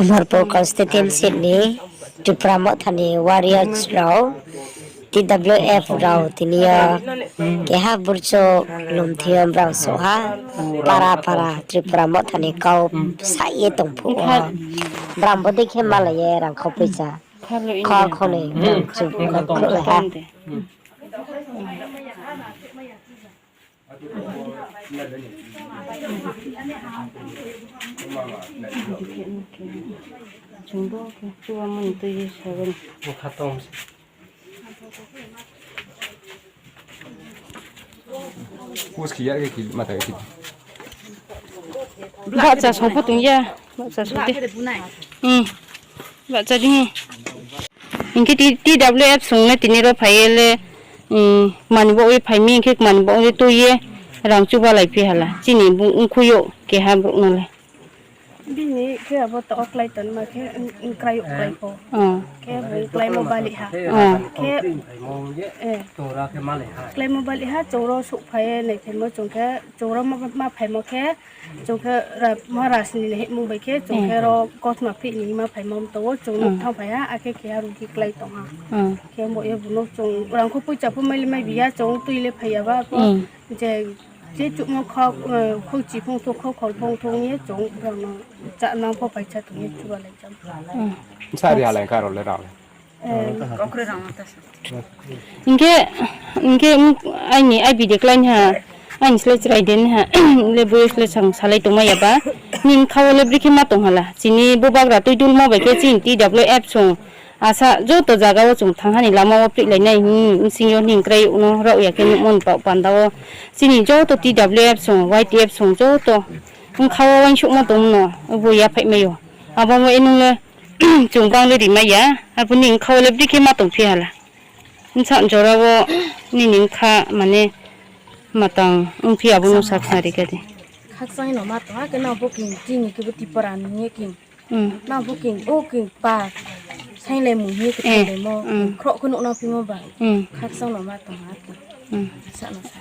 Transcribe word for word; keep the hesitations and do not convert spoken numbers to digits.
Amarpur constituency ni Tipra Motha ni warriors rao, T W F rao tini yo keha burchouh lomthing yo brao souh ha, para para Tipra Motha ni kau sa ye tong phuh wo. Brao bodei khe malai ye rangkhau poicha kha khonoi chung khruhlai ha. Bahcha song pho tong ya, bahcha song di. Bahcha di. Hing khe T-, T W F song le tini ro phai ye le, kmani baoh ye phai mi, hing khe kmani baoh ye tui ye rang chubalai phi hala. Chini bung ongkhui yo keha brouh no le. Bini khe abo taoh wo klái tonma khe, klái ou klái pho. Khe bung kláimo bali ha. Khe, kláimo bali ha, chung ro souhphai ye naiphaimo chung khe, chung ro ma, ma phaimo khe, chung khe ra-, Maharaj ni hingmung bai khe, chung khe ro kautma phih ni ma phaimo mtong wo, chung no thanngphai ha, akhe keha rugi klái tong ha. Khe bo ye bung no chung rangkhau poicha pho mai le mai bi ya, chung tui le phai ya ba pho, je, je chuhmo khau, khauchi phung thou, khau khol phung thou ye chung brao no chánang pho paisa tong ye chubalai cham. Bsa ri halai kha rao le rao le. Hing khe, hing khe, aini aibi de klái ha, aini slái chrai de ha, le bo slái sang salai tongmai ya ba, nini bkha wo le bri khe ma tong hala. Chini bubagra tuidulmo bai khe chini T W F song, asa joto zaga wo chung thanng ha ni lama wo prihlai nai hing bsing yo nini krai no raoh ya khe nuhmo ni baoh panda wo. Chini joto T W F song, Y T F song joto bkha wo uaingsouhmo tongmo no bo yaphaihmai ou. Abo mo enung le chung bang le rimai ya, arphuh nini bkha wo le bri khe ma tongphi hala. Bsa jora wo nini bkha mane matang ongphi abo no sakhnari kha di. Khakchang no ma tong ha, khe nang pho king chini khe bo Tipra ni hing ye king. Nang pho king, o king pa, sainglai mung hing ye khe thailaimo, khroh khe nuh nang phimo ba. Khakchang no ma tong ha king. Sa no sa.